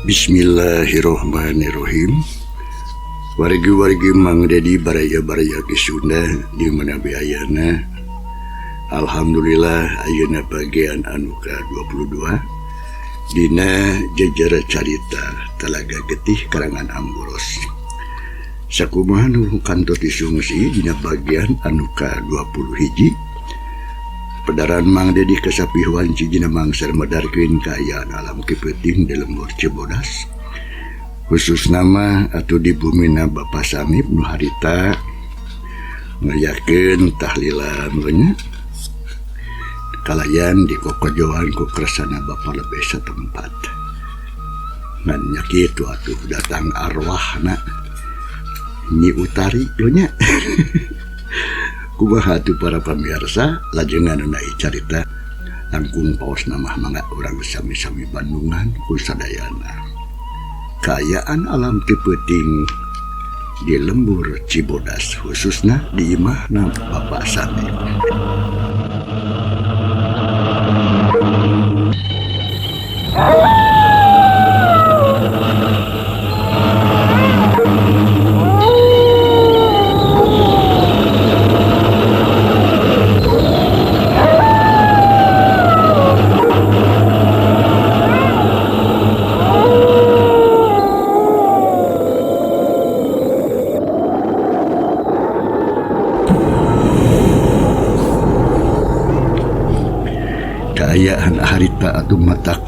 Bismillahirrohmanirrohim. Wargi-wargi Mang Dedi baraya-baraya Ki Sunda di mana ayana. Alhamdulillah ayeuna bagian anu ka-22 dina jejer carita Talaga Getih karangan Amboros. Sakumaha nu kantos disungsi dina bagian anu ka-20 hiji. Pedaran Mang Dedi kasapih wanci dina mangsa medarkeun kaayaan alam kipeuting di lembur Cibodas. Khusus nama atau di bumina Bapak Sanip nu harita ngayakeun tahlilan nya kalayan di kokojoan ku kersana Bapak lebih setempat. Ngan nya kitu atuh datang arwahna Nyi Utari nya. Kumaha atuh para pamirsa, lajengan nai carita langkung paos nama mangga urang sami-sami bandungan ku sadayana. Kaayaan alam tipeuting di lembur Cibodas khususna di imahna Bapak Sanip. Kaayaan harita atuh matak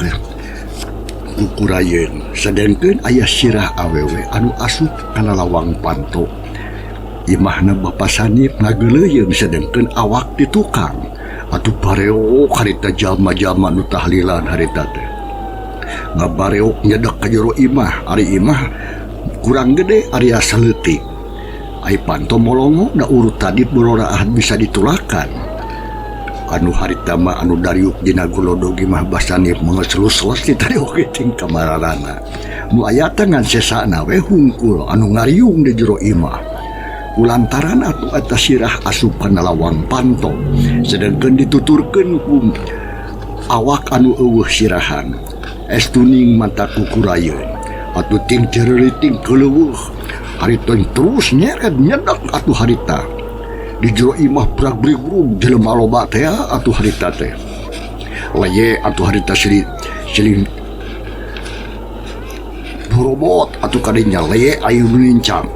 kukurayeun sedengkeun aya sirah awewe anu asup kana lawang panto. Imahna Bapak Sanip ngageuleuyeun sedengkeun awak di tukang. Atuh bareok harita jalma-jalma nu tahlilan harita teh. Ngabareok nyedek ka jero imah, ari imah kurang gede area saleutik. Ai panto molongo da urut tadi bororaah bisa ditulakan. Anu harita mah anu dariuk dina golodog imah Basanip mengeselus-selus di tadi oge ting kamararana. Nu aya teh ngan sesana we hungkul anu ngariung di jero imah. Kulantaran atuh eta sirah asup kana lawang panto, sedengkeun dituturkeun ku awak anu eueuh sirahan. Estuning mata kukurayeun. Atuh ting cereuriting keuleueuh. Harita terus nyeret nyedek atuh harita. Di jero imah brag-brigbrug jelema loba teh atuh harita teh. Leye atuh harita silih siling borobot atuh kadinya leye ayu nincang.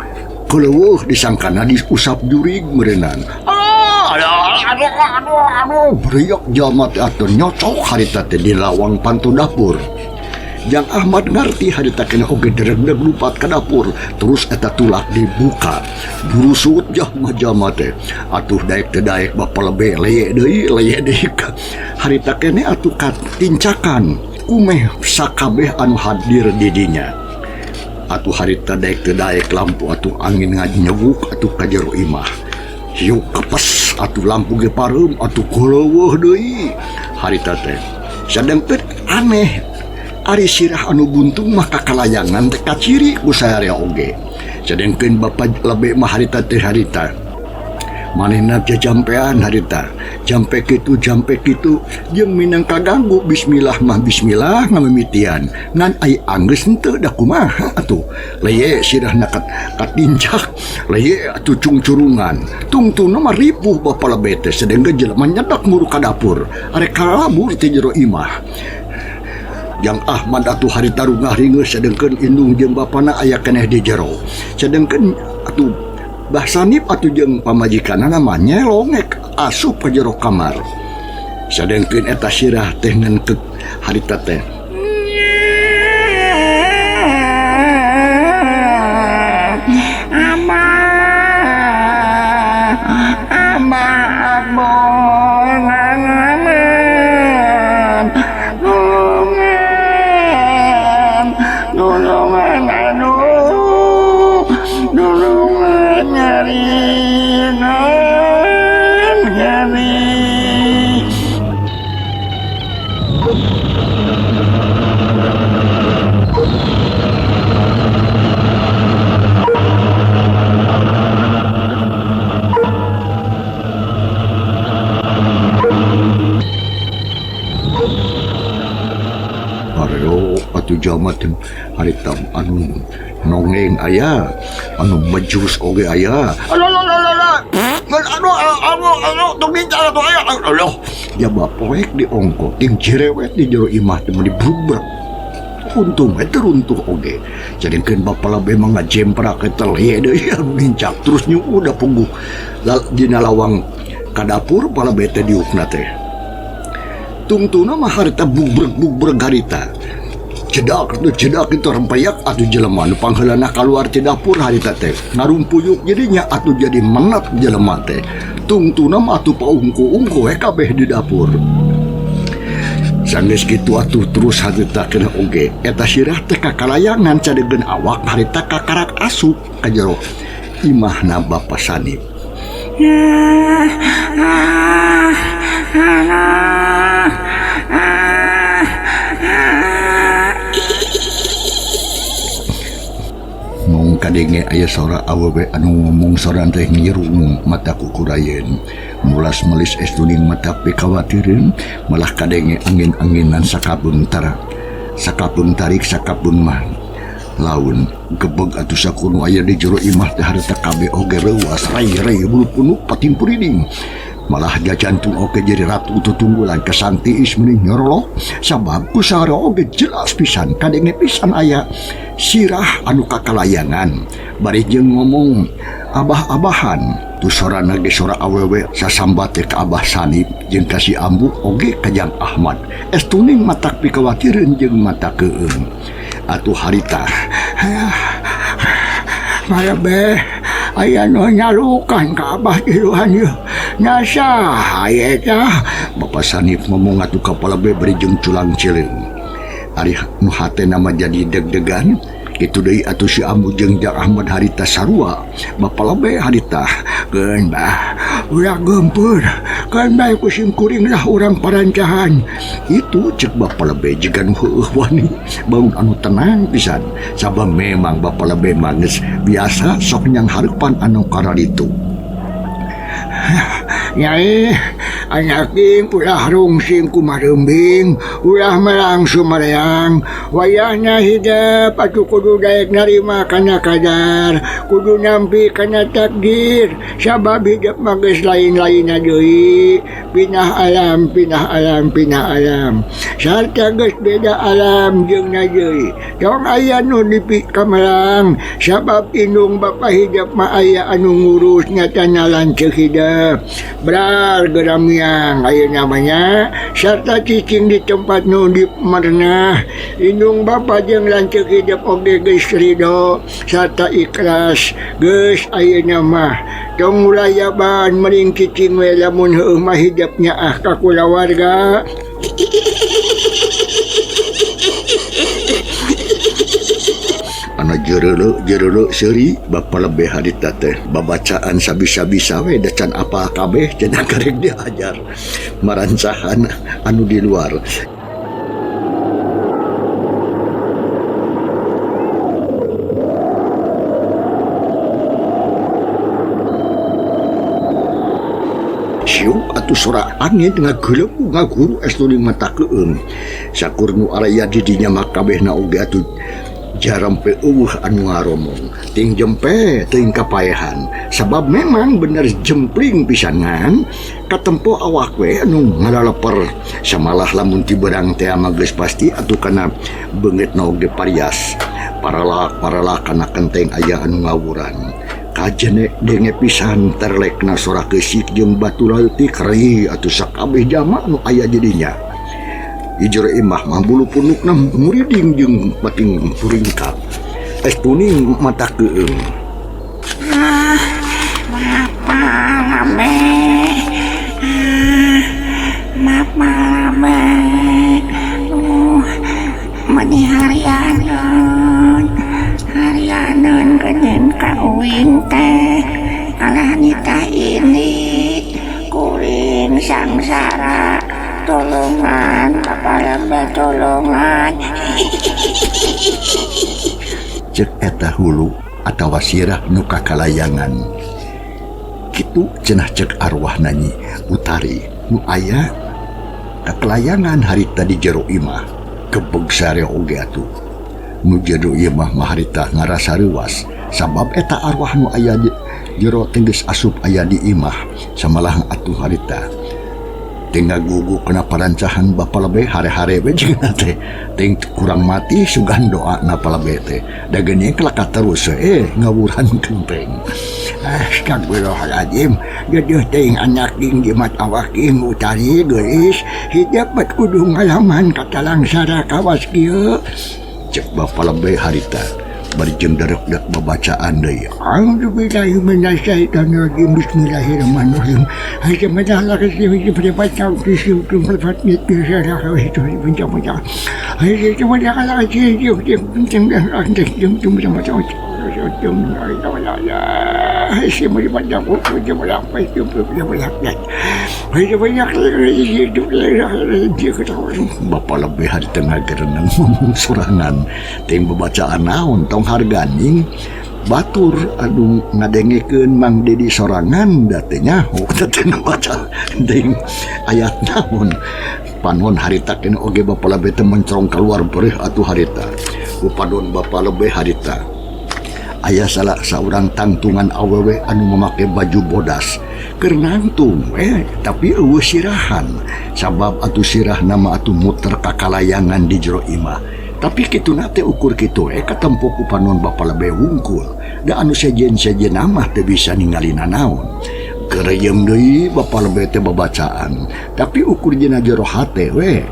Keuleueuh disangkana diusap jurig meureunnan. Ah, aduh, aduh, aduh, aduh, beriak jalma teh atuh nyocok harita teh di lawang panto dapur. Jang Ahmad ngarti harita kena oge deregdeg lupat ka dapur, terus eta tulak dibuka. Burusut jalma-jalma teh. Atuh daek teu daek bapa lebe leye deui, leye deui. Harita kene atuh katincakan kumeh sakabeh anu hadir di dinya. Atuh harita daek teu daek lampu atuh angin nganyewuk atuh ka jero imah. Hiuk kepes atuh lampu ge pareum atuh kuleuweuh deui harita teh. Sadengkeun aneh ari sirah anu buntung mah kakalayangan teh kaciri ku saarea oge. Sedengkeun bapa lebe mah harita teh harita. Manehna jajampean harita. Jampe kitu jampe kitu jeung minang kaganggu bismillah mah bismillah ngamimitian. Ngan ai anggeus henteu da kumaha atuh. Leye sirahna katincak, leye atuh cungcurungan. Tungtungna mah ripuh bapa lebe teh sedengkeun jelema nyedek muru ka dapur. Arek kalabur ti jero imah. Jang Ahmad atuh harita rungah ringeus sedengkeun indung jeung bapana aya keneh di jero. Sedengkeun atuh Bah Sanip atuh jeung pamajikanna mah nyelongek asup ka jero kamar. Sedengkeun eta sirah teh ngan harita teh. Ama, ama, nulungan, nulungan, aduh, nulungan nyari, nyari. Hareok atuh jalma teh harita anu nongeng aya, anu mejus oge aya. Aduh, aduh, aduh, tong bicara tuh aya. Aduh, jaba poek di ongko, ting cirewet di jero imah teh meuni brubrak. Untung we teu runtuh oge. Jadikeun bapa labe mah ngajemprak eta lieu deui anu nincak terus nyuuh da puguh. Dina lawang ka dapur pala bete diukna teh. Tungtuna mah harita bubreg-bubreg harita. Cedak tuh cedak itu rempayak atuh jelema nu pangheulana kaluar ti dapur harita teh. Ngarumpuyuk jadinya atuh jadi menat jelema teh. Tungtuna mah atuh paungku-ungku we kabeh di dapur. Sanggeus kitu atuh terus harita kena oge. Eta sirah teh kakalayangan cadegeun awak harita kakarak asup ka jero imahna Bapa Sanip. Mung kadenge aya sora awewe anu ngomong soran teh ngirung mata kukurayeun. Mulas melis estuning mata pikawatireun malah kadenge angin-anginan sakabeung tara. Sakabeung tarik sakabeung mah laun gebeg atuh sakunu aya di jero imah teh harita kabeh oge reuas rai-rai bulu punuk patimpurining. Malah jajantung oge jadi ratu tutunggulan kesantiis meni nyorolok sabab kusara oge jelas pisan kadenge pisan aya sirah anu kakalayangan bari jeung ngomong abah-abahan tu sorana ge sora awewe sasambat teh ka Abah Sanip jeung ka si Ambu oge ka Jang Ahmad estuning matak pikawatireun jeung mata keung atuh harita Malebeh aya nu nyalukan ka Abah tiluan ieu. Nasa aya tah. Bapak Sanip ngomong atuh ka palebe bari jeung culang cileung. Ari nu hatena mah jadi deg-degan kitu deui atuh si Ambu jeung Jang Ahmad harita sarua. Bapak lebe harita keun bah ulah geumpeur keun bae ku simkuring lah urang parancahan. Itu cek Bapak lebe jiga nu heueuh wani bangun anu tenang pisan sabab memang Bapak lebe mah geus biasa sok nyang hareupan anu kararitu. Nyai anaking ulah rungsing kumarembing ulah melang sumareang wayahna hidep atuh kudu daek narima kana kadar kudu nampi kana takdir sabab hidep mah geus lain-lainna deui pinah alam pinah alam pinah alam sarta geus beda alam jeung na deui tong aya nu dipi kamelang sabab indung bapa hidep mah aya anu ngurus nyata lanceuk hidep brar geramiang aya namanya sarta cicing di tempat nu di merenah indung bapa jeung lanceuk hidep oge geus ridho sarta ikhlas geus ayeuna mah tong mulayaban meuring cicing we lamun heueuh mah hidep nyaah ka kulawarga. Ana jereuleuh jereuleuh seuri Bapa lebih harita teh babacaan sabisa-bisa we da can apal kabeh cenah karek diajar marancahan anu di luar. Siuk atuh sora angin ngagelembung ngaguru estu di mata keung. Sakur nu araya di dinya mah kabehna oge atuh jarampe eueuh anu ngaromong ting jempe teuing kapaehan sabab memang bener jempling pisanan katempo awak we anu ngalaleper samalah lamun ti beurang teh mah geus pasti atuh kana beungeutna oge parias paralak paralak kana kenteng aya anu ngawuran kajene denge pisan terlekna sora keusik jeung batu leutik ri atuh sakabeh jama anu aya di dinya. Ijero imah mah bulu punukna muriding jeung pating puringkap. Es tuning mata keung. Mapa meni harianeun harianeun geuning ka uing teh kalah nitah ini kuring sangsara tolongan Bapak tolongan. Cek eta hulu atawa sirah nu kakalayangan kitu cenah cek arwah nanyi Utari nu aya kakalayangan harita di jero imah. Kebeg sare oge atuh. Nu jero ieu mah maharita ngarasa reuwas sabab eta arwah nu aya di jero teh geus asup aya di imah samalah atuh harita. Teu ngagugu kana parancahan Bapa Lebe hare-hare we jeung teh. Ting kurang mati sugan doa na palebe teh. Da geuning kelaka terus ngawuran kenteng. Astagfirullahaladzim, gedeuh teuing anak ding jimat awak ing utari geulis hidep bet kudu ngalaman katalangsara kawas kieu. Cek Bapa Lebe harita bari jeung derek-dek babacaan deui. A'udzubillahi minasyaitonirrajim. Bismillahirrahmanirrahim. Bapa Lebe harita ngagereneng ngomong sorangan teh babacaan naon tong harganing batur anu ngadengekeun Mang Dedi sorangan da teh nyaho teh maca deing ayat naon panon harita keneh oge Bapa Lebe teh mencorong keluar bereh atuh harita upadon Bapa Lebe harita aya salah saurang tangtungan awewe anu memakai baju bodas keur nangtung we tapi eueuh sirahan sabab atuh sirah nama atuh muter kakalayangan di jero imah. Tapi kituna teh ukur kitu katempo ku panon Bapa Lebe wungkul da anu sejen-sejen mah teu bisa ningali nanaon. Gereyem deui Bapa Lebe teh babacaan tapi ukur dina jero hate we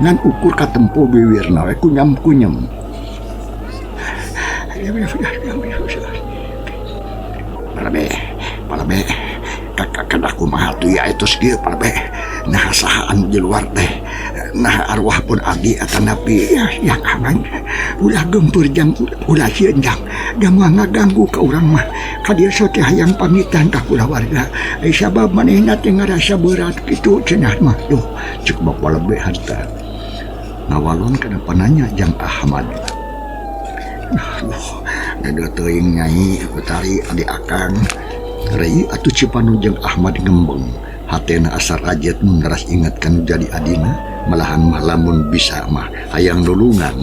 ngan ukur katempo biwirna we kunyam-kunyem. Palebe, palebe, kakak kadah kumaha tuh ya etos kieu palebe. Nah saha anu di luar teh, nah arwah pun abdi atanapi ya yang aman ulah gempur jang ulah sieun jang da moal ngaganggu ka urang mah ka dieu teh hayang pamitan ka kulawarga sabab manehna teh ngarasa berat kitu cenah mah duh. Cek Bapa Lebe harita ngawalon kana pananya Jang Ahmad. Aduh, dada teuing nyai Utari adi akang rei atuh Cipanu jeung Ahmad ngembeng hatena asa rajet mun ngaras inget kanu jadi adina malahan mah lamun bisa mah hayang nulungan.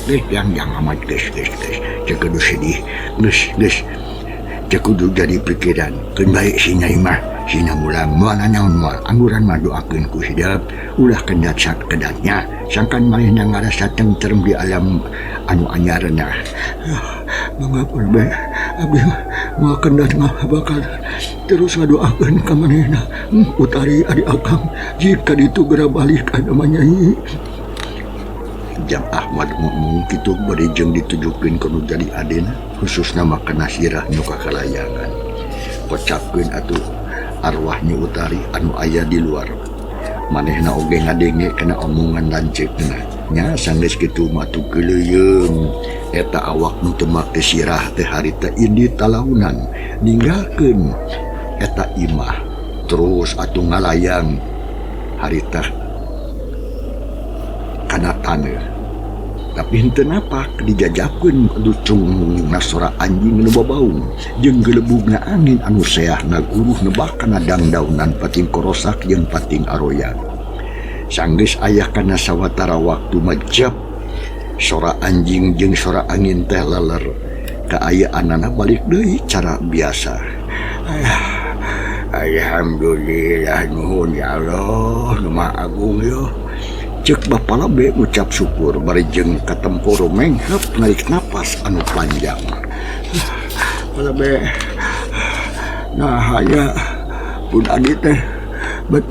Geus jang jang Ahmad geus geus geus cek kudu sedih geus geus cek kudu jadi pikiran keun bae si nyai mah sina mulang moal nanaon moal angguran mah doakeun ku hidep ulah kendat sakedatnya sangkan manehna ngarasa tentrem di alam anu anyarna. Mangga Palebe abdi moal kendat mah bakal terus ngadoakeun ka manehna Utari adi akang jika ditu geura balik ka nyai. Jang Ahmad ngomong kitu bari jeung ditujukeun ka nu jadi adena khususna mah kana sirah nu kakalayangan. Kocapkeun atuh arwah Nyi Utari anu aya di luar. Manehna oge ngadenge kana omongan lanceukna. Nya sanggeus kitu mah atuh geuleuyeung eta awak nu teu make sirah teh harita indit talaunan ninggalkeun eta imah terus atuh ngalayang harita kana taneuh. Tapi henteu napak dijajabkeun ducung sora anjing nu babaung jeung gelebugna angin anu seahna guruh nebak kana dangdaunan pating korosak jeung pating aroyan. Sanggeus aya kana sawatara waktu majab sora anjing jeung sora angin teh leler kaayaanana balik deui cara biasa. Alhamdulillah nuhun ya Allah nu Maha Agung yo. Cek Bapa Lebe ngucap syukur bari jeung katempo rumenghep narik napas anu panjang. Palebe nah hanya pun adi teh bet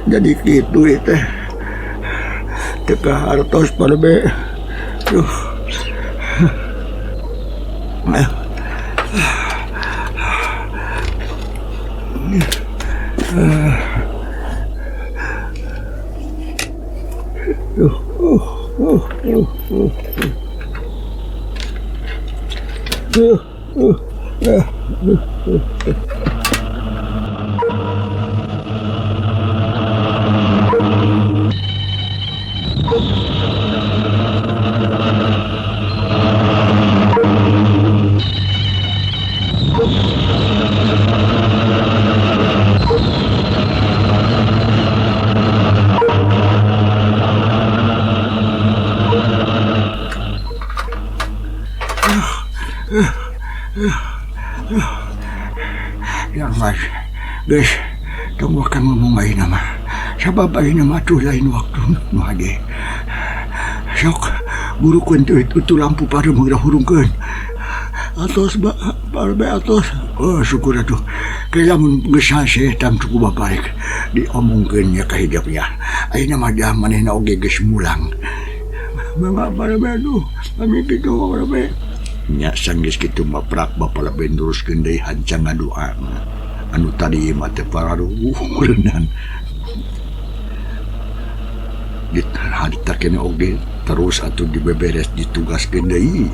jadi kitu ieu teh teu kahartos Palebe. Duh. Yang Mas, geus tong waka ngomong ayeuna mah. Sabab ayeuna mah atuh lain waktu nu hade. Sok burukeun teu itu lampu pareum heula hurungkeun. Atos ba parbe atos. Oh syukur atuh. Ke lamun geus hase tangtu ku bapa rek diomongkeun nya ka hidep nya. Ayeuna mah dah manehna oge geus mulang. Mangga parbe atuh, kami kitu parbe. Nya sanggeus kitu mah prak bapa lebe neruskeun deui hancang ngadoa. Anu tadi mah teu pararuguh meureunnan. Harita keneh oge terus atuh dibeberes ditugaskeun deui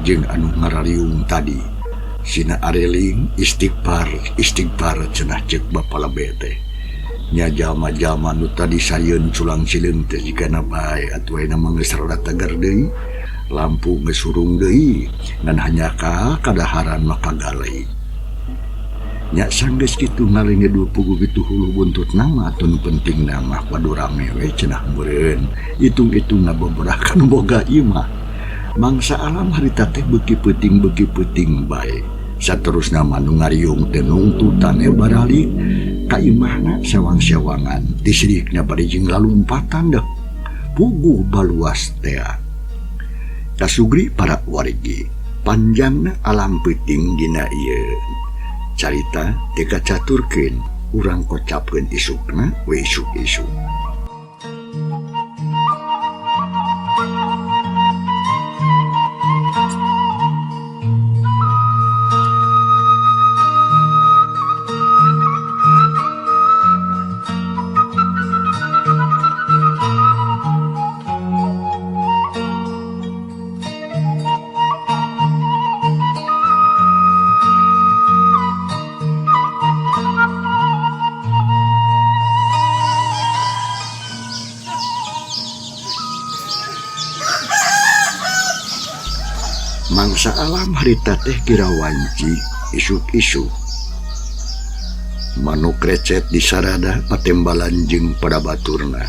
jeung anu ngarariung tadi. Sina areling istighfar istighfar cenah ceuk bapa lebe teh. Nya jalma-jalma nu tadi sarieun culang cileung teh jigana bae atuh ayeuna mah geus rada tegar deui. Lampu geus hurung deui ngan hanyaka kadaharan mah kagalei. Nya sanggeus kitu ngalengedu puguh kitu hulu buntut nama atuh nu penting mah padu rame we cenah meureun. Itung-itung ngaboberakan boga imah. Mangsa alam harita teh beuki peuting bae. Saterusna mah nu ngariung teh nungtutan baralik ka imahna sawang-sawangan. Tisirikna bari jeung lalumpatan deh puguh baluas tea. Kasugri para wargi panjangna alam peuting dina ieu. Carita teu kacaturkeun urang kocapkeun isukna we isuk-isuk. Mangsa alam harita teh kira wanci isuk-isuk. Manuk recet di sarada patembalan jeung pada baturna.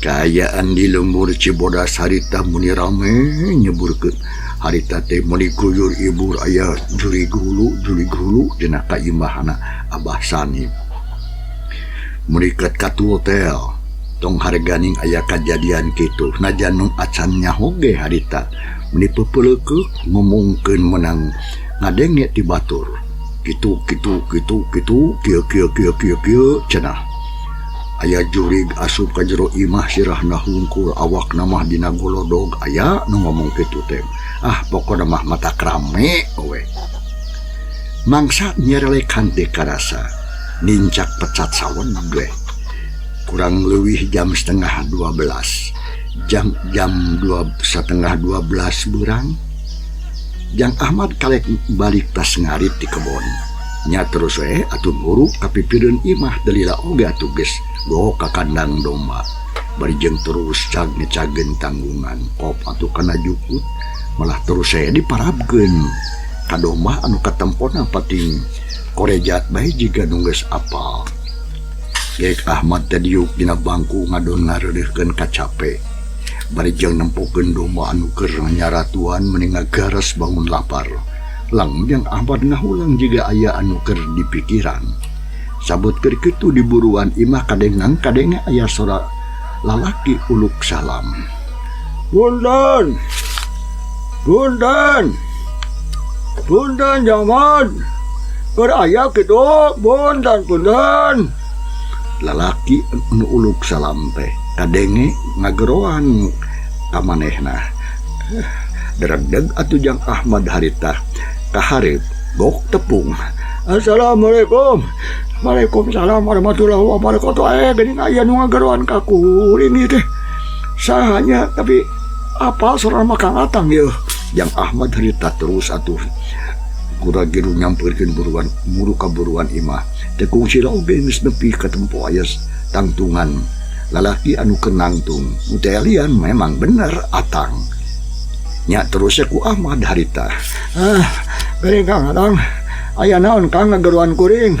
Kaayaan di lembur Cibodas harita muni rame nyeburkeun. Harita teh muni guyur ibur aya jurig hulu dina ka imahna Abah Sanip. Muni ket katul tel tong harganing aya kajadian kitu najan nu acan nyaho ge harita. Meni pepeleukeuk ngomongkeun menang ngadenge ti batur. Kitu kitu kitu kitu kieu kieu kieu kieu kieu cenah. Aya jurig asup ka jero imah sirahna hungkul awakna mah dina golodog aya nu ngomong kitu teh. Ah pokona mah mata krame we. Mangsa nyerelekan teh karasa nincak pecat sawen we. Kurang leuwih jam 11:30. Jam 11:30 berang Jang Ahmad kalek balik tas ngarit di kebon. Nya terus we atuh nguruk ka pipireun imah delila oge atuh geus go ka kandang domba. Bari jeung terus cag ngecageun tanggungan kop atuh kana jukut malah terus saya diparabkeun ka domba anu katempona pating korejat bae jiga nu geus apal. Gek Ahmad teh diuk dina bangku ngadon ngareureuhkeun kacape. Bari jeung nempokeun domba anu keur nyaratuan meni ngagares bangun lapar. Lang jeung Ahmad ngahulang jiga aya anu keur dipikiran. Sabut keur kitu di buruan imah kadengang kadenge aya sora lalaki uluk salam. Punten. Punten. Punten Jamad. Keur aya kitu punten punten. Lalaki anu uluk salam teh kadenge ngageroan ka manehna. Deregdeg atuh Jang Ahmad harita kahareup gok tepung. Assalamualaikum. Waalaikumsalam warahmatullahi wabarakatuh. Geuning aya nu ngageroan ka kuring ieu teh. Sahanya tapi apal sorana mah Kang Atang ieu. Jang Ahmad harita terus atuh kuragiru nyampeurkeun buruan muru ka buruan imah. Teu kungsi oge geus nepi ka tempo aya tangtungan lalaki anu keur nangtung. Mutelian memang bener Atang. Nya terus ku Ahmad harita. Ah, geuning Kang Atang. Aya naon Kang ngageroan kuring?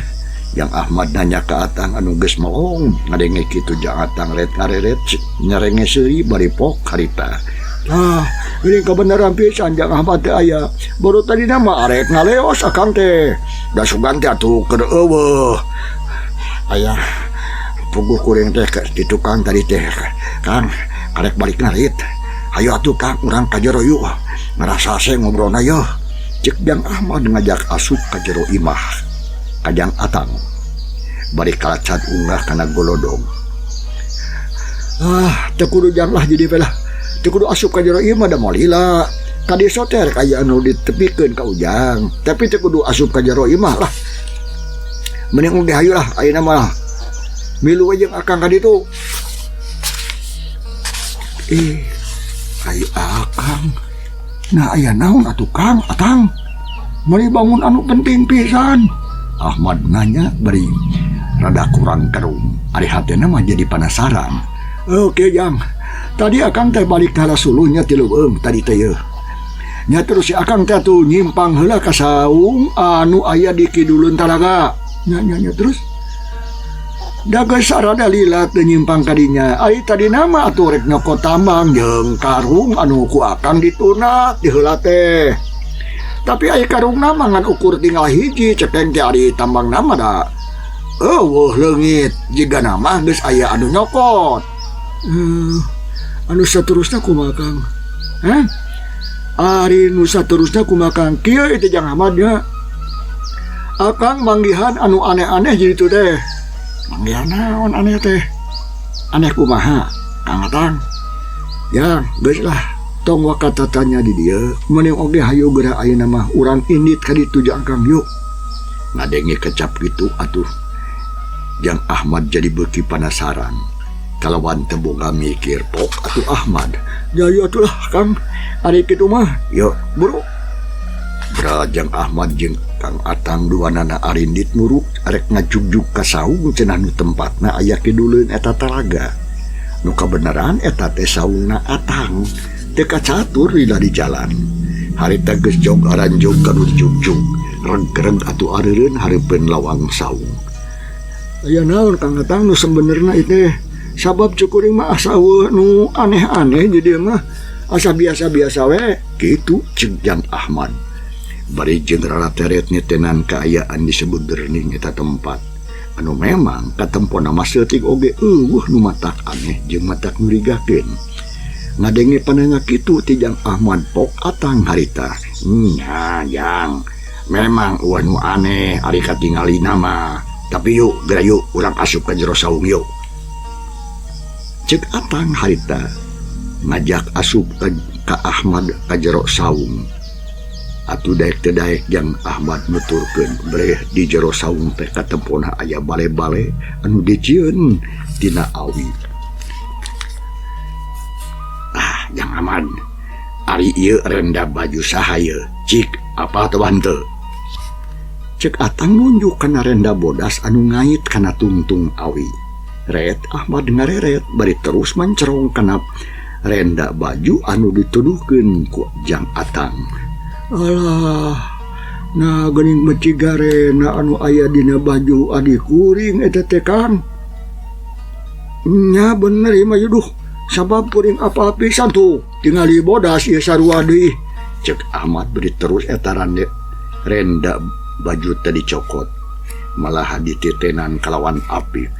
Yang Ahmad nanya ka Atang anu geus melong ngadenge kitu Jang Atang ret ngareret nyarenge seuri bari pok harita. Ah, Geuning kabeneran pisan Jang Ahmad teh aya. Baru tadi mah arek ngaleos akang teh. Da sugan teh atuh keur eueuh. Aya puguh kuring teh di tukang tadi teh. Kang, karek balik ngarit. Hayu atuh Kang, urang ka jero yuk. Ngarasa se ngobrolna yeuh. Cek Jang Ahmad ngajak asup ka jero imah. Ka Jang Atang. Bari kalacat unggah kana golodong. Ah, teu kudu jang lah jadi lah. Teu kudu asup ka jero imah da moal lila. Ka desa teh rek aya anu ditepikeun ka Ujang, tapi teu kudu asup ka jero imah lah. Mending oge hayu lah ayeuna mah. Milu we jeung akang ka ditu. Eh, ai akang. Nah aya naon atuh Kang Atang? Meuli bangun anu penting pisan. Ahmad nanya bari rada kurang kerung. Ari hatena mah jadi penasaran. Oke Jang, tadi akang teh balik ka suluhnya ti leuweung tadi teh yeuh. Nya terus si akang teh tuh nyimpang heula ka saung anu aya di kiduleun talaga. Nya nya nya terus da geus rada lila teu nyimpang ka dinya. Ari tadi nama atuh rek nyokot tambang jeung karung anu ku akang dituna di heula teh. Tapi aya karungna mah ngan ukur tinggal hiji cekeng teh ari tambang nama da. Eueuh leungit jiga nama geus aya anu nyokot. Anu saterusna kumaha Kang? Hah? Ari nu saterusna kumaha Kang? Kieu itu Jang Ahmad nya. Akang manggihan anu aneh-aneh jadi itu teh. Manggihan naon aneh teh? Aneh kumaha? Kang Atang. Ya, geus lah. Tong waka tatanya di dieu. Mending oge hayu geura ayeuna mah urang indit ka ditu jeung Akang yuk. Ngadenge kecap gitu atuh. Jang Ahmad jadi beuki penasaran. Kalawan teu boga mikir pok atuh Ahmad. Ya ya atuh lah Kang. Ari kitu mah. Yuk, buru. Bra Jang Ahmad jeung Kang Atang duanana arindit muruk arek ngajugjug ka saung cenah nu tempatna aya kiduleun eta talaga. Nu kabeneran eta teh saungna Atang. Teu kacatur lila di jalan. Harita geus jog aranjog ka nu dijugjug. Reg-reg atuh areureun hareupeun lawang saung. Aya naon Kang Atang nu sebenerna ieu teh? Sabab cukuring mah asa eueuh nu aneh-aneh jadi mah asa biasa-biasa we. Kitu ceuk Jang Ahmad. Bari jeung rara teret nyetenan kaayaan disebut derning eta tempat. Anu memang katempona mah saeutik oge eueuh nu matak aneh jeung matak nyurigakeun. Ngadenge pananya kitu ti Jang Ahmad pok Atang harita. Nya Jang, memang eueuh nu aneh ari katingalina mah. Tapi yuk, geura yuk, urang asup ka jero saung yuk. Ceuk Atang harita ngajak asup ka Ahmad ka jero saung. Atuh daek teu daek Jang Ahmad nuturkeun breh di jero saung teh katempona aya bale-bale anu dijieun tina awi. Ah, Jang Ahmad, ari ieu renda baju saha ieu? Cik, apa teu henteu? Cek Atang nunjuk kana renda bodas anu ngait kana tungtung awi. Ret Ahmad ngareret bari terus mancerong kana renda baju anu dituduhkeun ku Jang Atang. Alah, nah geuning beci garena anu aya dina baju adi kuring eta teh Kang. Nya bener ieu mah duh, sabab kuring apal pisan tuh tingali bodas ieu sarua deui. Cek Ahmad bari terus eta renda baju teh dicokot. Malah dititenan kalawan apik.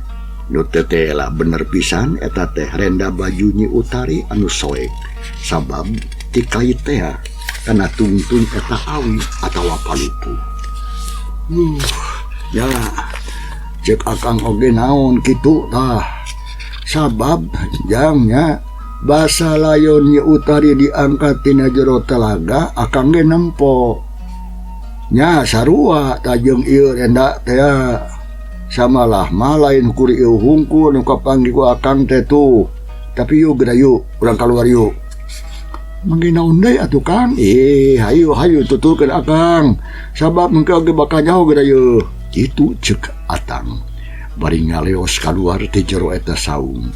Nu teu teh lah bener pisan eta teh renda baju Nyi Utari anu soek. Sabab tikait teh kana tungtung eta awi atawa palupuh. Ya, cek akang oge naon kitu tah. Sabab jangnya basa layon Nyi Utari diangkat tina jero telaga akang ge nempo. Nya sarua tajeng ieu renda teh samalah mah lain kur ieu hungkul nu kapanggih ku akang teh tuh. Tapi yuk geura yuk, urang kaluar yuk. Mangge naon deui atuh Kang? Hayu hayu tuturkeun akang. Sabab mengke oge bakal nyaho geura yeuh. Kitu ceuk Atang. Bari ngaleos kaluar ti jero eta saung.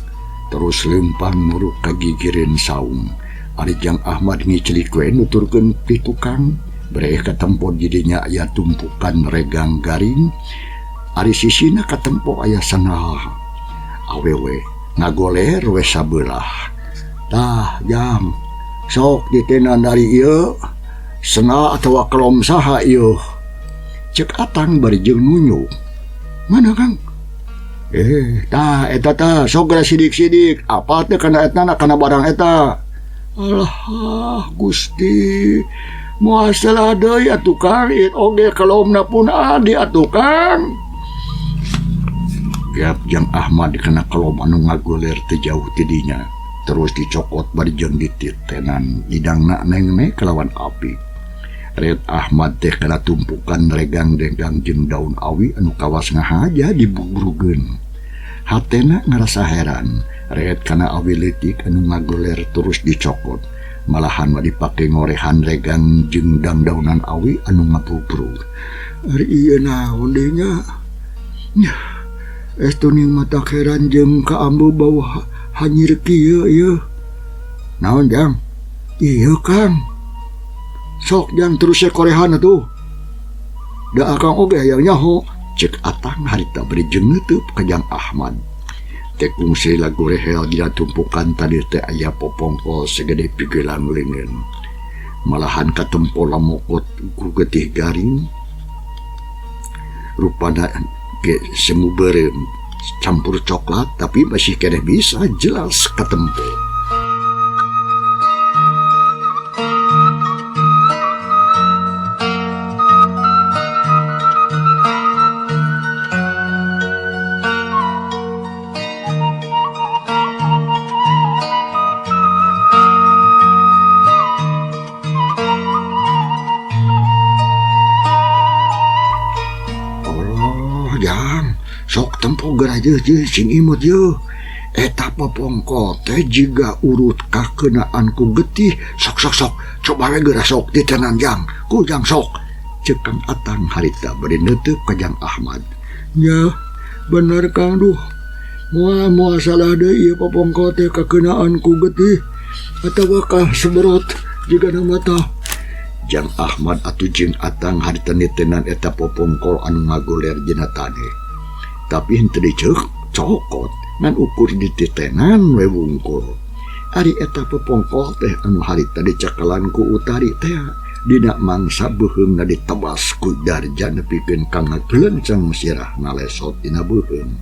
Terus leumpang muruk ka gigireun saung. Ari Jang Ahmad ngiclik we nuturkeun ti tukang. Breh katempo didinya aya tumpukan regang garing. Ari sisina katempo aya sanaha. Awewe ngagoler we sabelah. Tah Jang, Sok ditenan dari ieu sena atawa kelom saha ieu. Cek Atang bari jeung nunjuk. Mana Kang? Tah eta tah sok geura sidik-sidik. Apa teh kana etana kana barang eta? Alah Gusti. Moal salah deui atuh Kang, ieu oge kelomna pun adi atuh Kang. Gap Jang Ahmad kana kelom anu ngagoler teu jauh ti dinya. Terus dicokot bari jeung dititenan idangna nengme kalawan api. Red Ahmad teh kana tumpukan regang-regang jeung daun awi anu kawas ngahaja dibugrugeun. Hatena ngarasa heran, red kana awi leutik anu ngagoler terus dicokot. Malahan mah dipake ngorehan regang jeung dang-daunan awi anu ngabubrug. Ari ieu naon deui nya? Nyah, estu ning mata heran jeung kaambu bau hanyir kieu ieu. Naon Jang? Ieu Kang. Sok Jang terus korehan atuh. Da akang oge hayang nyaho. Cek Atang harita bari jeung neuteub ka Jang Ahmad. Teh kungsi lagu rehel dina tumpukan tadi teh aya popongkol segede pigelang leungeun. Malahan katempo lamokot ku getih garing. Rupana ge semu beureum campur coklat tapi masih keneh bisa jelas katempo. Sok tempo geura jeuh sing imut yeuh. Eta popongkol teh jiga urut kakeunaan ku getih. Sok sok sok coba we geura sok ditenan Jang. Ku Jang sok. Ceuk Kang Atang harita bari neuteub ka Jang Ahmad. Nya bener Kang duh. Moal moal salah deui ieu popongkol teh kakeunaan ku getih atawa ka seberot jiga mata. Jang Ahmad atuh jeung Atang harita nitenan eta popongkol anu ngagoler dina taneuh. Tapi henteu diceuk cokot ngan ukur dititenan we wungkul. Ari eta popongkol teh anu harita dicakalan ku Utari teh dina mangsa beuheungna ditebas ku Darja nepikeun ka ngagelenceng sirahna lesot dina beuheung.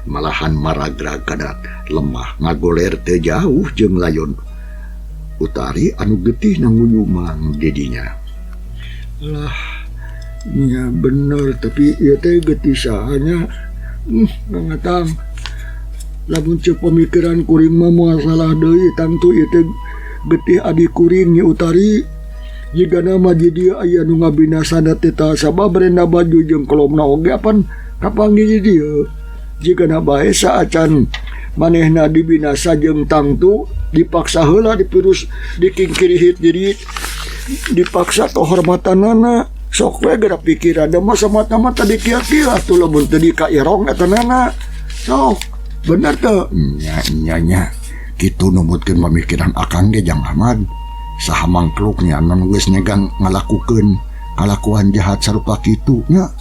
Malahan maragrag kana lemah ngagoler teu jauh jeung layon Utari anu getih nanguyumang di dinya. Lah nya bener tapi ieu teh getih saha nya. Ngatang lamun ceuk pemikiran kuring mah moal salah deui tangtu ieu teh getih adi kuring Nyi Utari. Jigana mah di dieu aya nu ngabinasana teh tah sabab renda baju jeung kelomna oge apan kapanggih di dieu. Jigana bae saacan manehna dibinasa jeung tangtu dipaksa heula dipirus dikingkirihit diri dipaksa kehormatanana. Sok we geura pikiran da masa mata-mata dikia-kia atuh lamun teu dikairong eta nana. Sok bener teu? Nya nya nya kitu numutkeun pamikiran akang ge Jang Ahmad. Saha mangkluknya anu geus nyegang ngalakukeun kalakuan jahat sarupa kitu nya.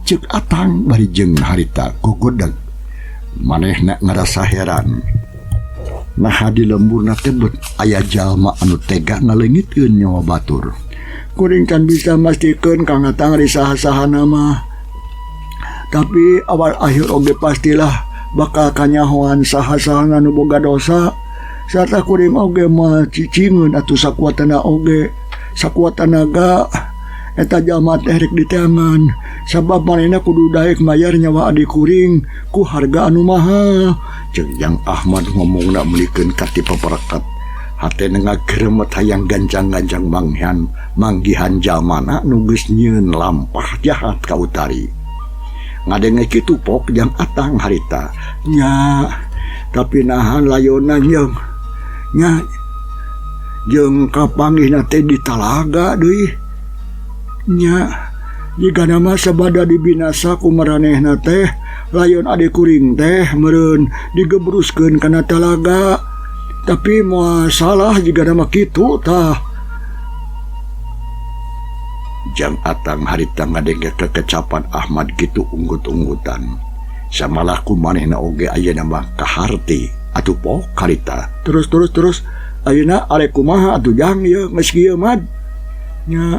Ceuk Atang bari jeung harita gogodeg. Manehna ngarasa heran. Naha di lemburna teh bet aya jalma anu tega ngaleungitkeun nyawa batur. Kuring can bisa mastikeun Kang Atang ari saha-sahana mah. Tapi awal akhir oge pastilah bakal kanyahoan saha-sahana nu boga dosa. Sarta kuring oge mah cicingeun atuh sakuat oge, sakuat tanaga eta jalma teh rek diteangan. Sabab manehna kudu daek mayar nyawa adi kuring ku harga anu mahal. Ceuk Jang Ahmad ngomongna meulikeun ka ti paperekat. Hatena ngageremet hayang gancang-gancang manggihan jalmana nu geus nyieun lampah jahat ka Utari. Ngadenge kitu pok Jang Atang harita. Nya, tapi nahan layona jeung nya jeung kapanggihna teh di talaga deui. Nya, jigana mah sabada dibinasa ku maranehna teh layon adi kuring teh meureun digebruskeun kana talaga. Tapi moal salah jigana mah kitu tah. Jang Atang harita ngadenge kekecapan Ahmad kitu unggut-unggutan. Samalah ku manehna oge ayeuna mah kaharti atuh pok harita. Terus terus terus Ayeuna arek kumaha atuh jang ieu geus kieu mad. Nya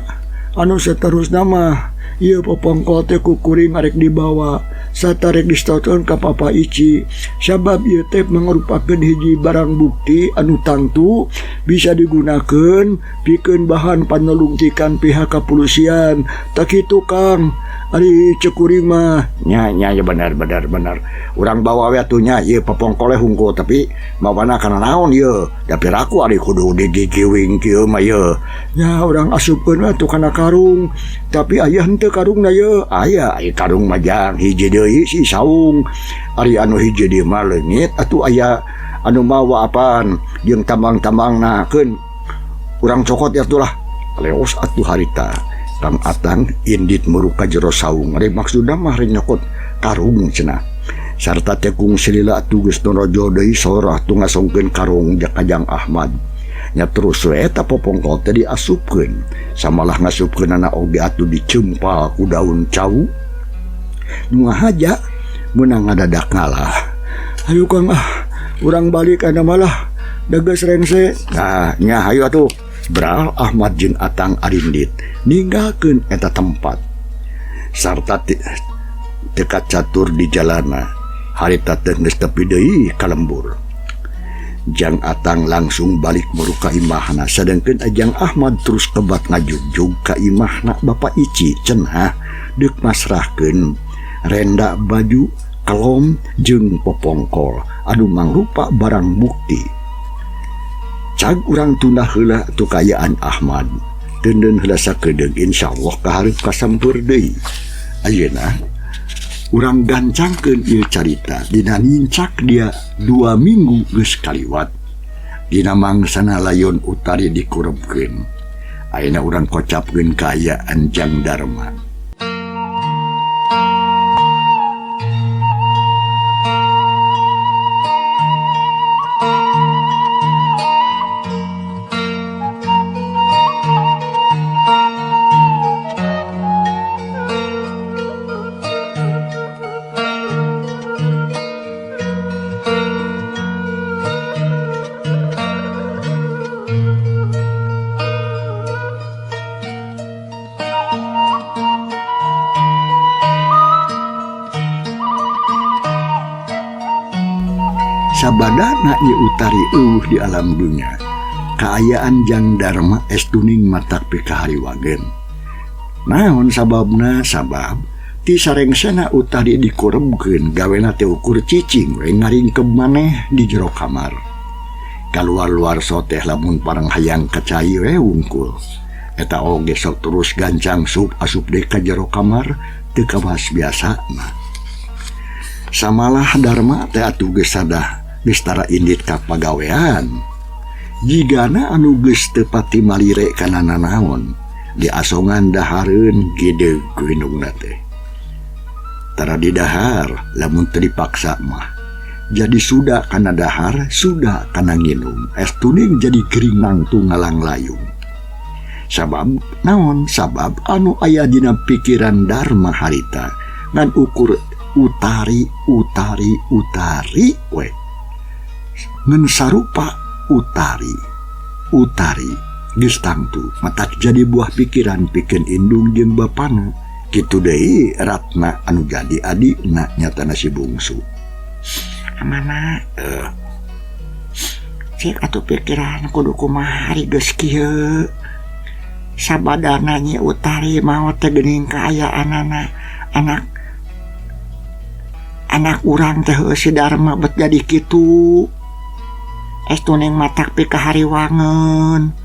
anu saterusna mah ieu popongkol teh ku kuring arek dibawa sarta rek distorkeun ka Papa Ici sabab ieu teh mangrupakeun hiji barang bukti anu tangtu bisa digunakeun pikeun bahan panelungtikan pihak kepolisian. Tak kitu Kang, ari ceuk kuring mah. Nya nya ya bener bener bener. Urang bawa we atuh nya ieu popongkol hungkul tapi mawana kana naon ieu? Da piraku ari kudu digigiwing kieu mah ieu. Nya urang asupkeun we atuh kana karung. Tapi aya henteu karungna ieu? Aya, aya karung mah jang hiji deui si saung. Ari anu hiji deui mah leungit atuh aya anu mawa apaan jeung tambang-tambangna keun. Urang cokot ya atuh lah. Leos atuh harita. Kang Atang indit muruk ka jero saung. Ari maksudna mah rek nyokot karung cenah. Sarta tekung silila atuh geus norojo deui sora atuh ngasongkeun karung ka Jang Ahmad. Nya terus we eta popongkol teh diasupkeun. Samalah ngasupkeunana oge atuh dicempal ku daun cau. Nu ngahaja meunang ngadadak ngalah. Hayu Kang ah, urang balik ana malah da geus rengse. Nah, nya hayu atuh. Bral Ahmad jeung Atang arindit ninggalkeun eta tempat. Sarta teka catur di jalana harita teh geus tepi deui ka lembur. Jang Atang langsung balik muruk ka imahna sadengkeun Ajang Ahmad terus kebat ngajugjug ka imahna Bapak Ici cenah deuk masrahkeun renda baju kelom jeung popongkol anu mangrupa barang bukti. Cag urang tunda heula atuh kaayaan Ahmad. Teuneun heula sakedeung insyaallah kahareup kasampeur deui. Ayeuna urang gancangkeun ieu carita dina nincak dia 2 minggu geus kaliwat. Dina mangsana layon Utari dikurebkeun. Ayeuna urang kocapkeun kaayaan Jang Darma. Sabadana ieu Utari eueuh di alam dunya. Kaayaan Jang Darma estuning matak pikahariwageun. Naon sababna? Sabab ti sarengsena Utari dikurebkeun gawena teh ukur cicing we ngaringkeb maneh di jero kamar. Kaluar-luar soteh lamun parang hayang ka cai we wungkul. Eta oge sok terus gancang sup asup deui ka jero kamar teu kawas biasana. Samalah Darma teh atuh geus sadah geus tara indit ka pagawean. Jigana anu geus teu pati malire kana nanaon, diasongan dahareun gideug ku indungna teh. Tara didahar lamun teu dipaksa mah. Jadi sudah kana dahar, sudah kana nginum. Es tuning jadi gering nangtung ngalanglayung. Sabab naon? Sabab anu aya dina pikiran Darma harita ngan ukur Utari, Utari, Utari we. Ngan sarupa Utari, Utari geus tangtu matak jadi buah pikiran pikeun indung jeung bapana. Kitu deui Ratna anu jadi adina nyatana si bungsu. Amana cek atuh pikiran kudu kumaha ari geus kieu. Sabadana Nyi Utari maot teh geuning kaayaanana anak urang teh heueuh si Darma bet jadi kitu. Estuning matak pikahariwangeun.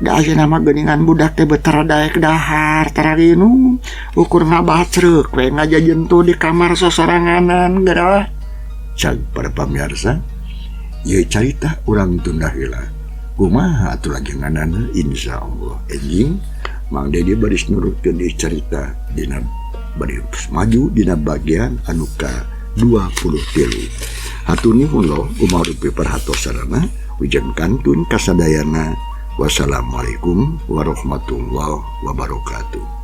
Da ayeuna mah geuningan budak teh betara daek dahar tara nginum ukur ngabacreuk we ngajajentuh di kamar sosoranganan geura. Cag para pamirsa, ieu carita urang tunda heula. Kumaha atuh lajenganana insyaallah enjing Mang Dedi baris nurutkeun ieu carita dina bari maju dina bagian anu ka 23. Hatur nuhun loh kumarupi perhatosarana hujan kantun kasadayana. Wassalamualaikum warahmatullahi wabarakatuh.